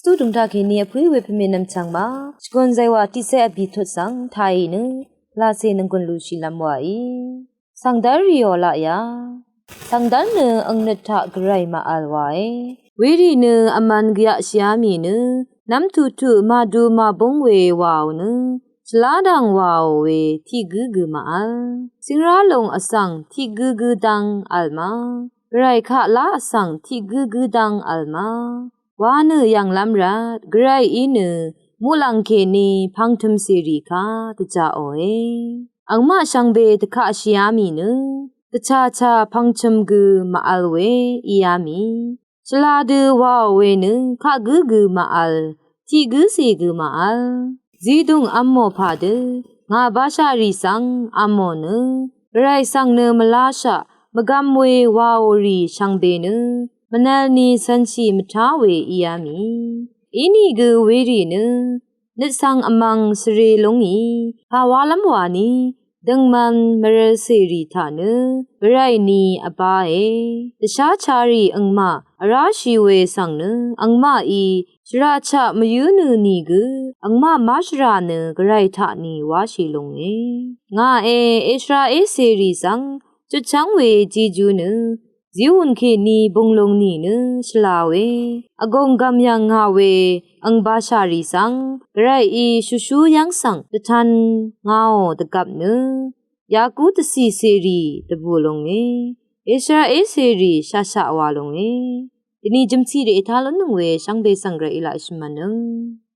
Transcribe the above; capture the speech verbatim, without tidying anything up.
Vstú dv̀ng taq kèní vpǿí we pvmè nv̀mchv̀ng ma shvgùn zaywà tiqcé vbì tut svng tàì nø lacè nv̀nggùn lúshìlv́m wàí. Svngdv́r rìò laqyà. Svngdv́r nø àng nøt taq gvray màvl wàe. Werì nø vmvn gvyaqshìá mì nø nv́m tuqtuq màdu màbúng we wàò nø shvlá dv̀ng wàò we tiq gǿ gø màvl. Cíngrá lung vsvng tiq gǿ gǿ dv́ng vl ma. Gvray kaq lá vsvng tiq gǿ gǿ dv́ng vl ma. Wa nø yv̀nglv́m rvt gvrayí nø muqlàng kèní pv̄ngtø̀m cèrì kaq dvjaqòe. Angmaq shvngbe dvkaqshìá mì nø dvchàchà pv̄ngtø̀m gø màvl we íá mì. Shvla dø waò we nø kaq gǿ gø màvl, tiq gǿcè gø màvl. Zidùng v̄mò pà dø ngà bashà rì svng v̄mò nø gvray svng nø mvláshaq mvgvm we waò rì shvngbe nø mvnvl ni cv̄nshì mvtá we íá mì. Inìgø werì nø nøt svng vmvng svre lúngì pàwálv́m wàní døngman mvrvl cèrì taq nø gvray ni vbáe. Dvshá charì angmaq vráshì we svng nø angmaqí shvraqchaq mvyǿ nø nìgø angmaq máshvrà nø gvray taq ni wáshì lúnge. Ngàe Israel cèrì svng chutchv́ng we Jejú nø Ziún kèní bung lung nìnø shvla we vgùng gv̀m yv̀ng ngà we àng bashà rì svng gvrayí shúshú yv́ng svng dvtv̄n ngàò dvgvp nø yaqú dvcì cèrì dvbù lúnge. Israel cèrì shaqshaq wa lúnge. Dvni jø̀mcì dètá lúnnøng we shvngbe svng gvrayí laq shvmvnøng.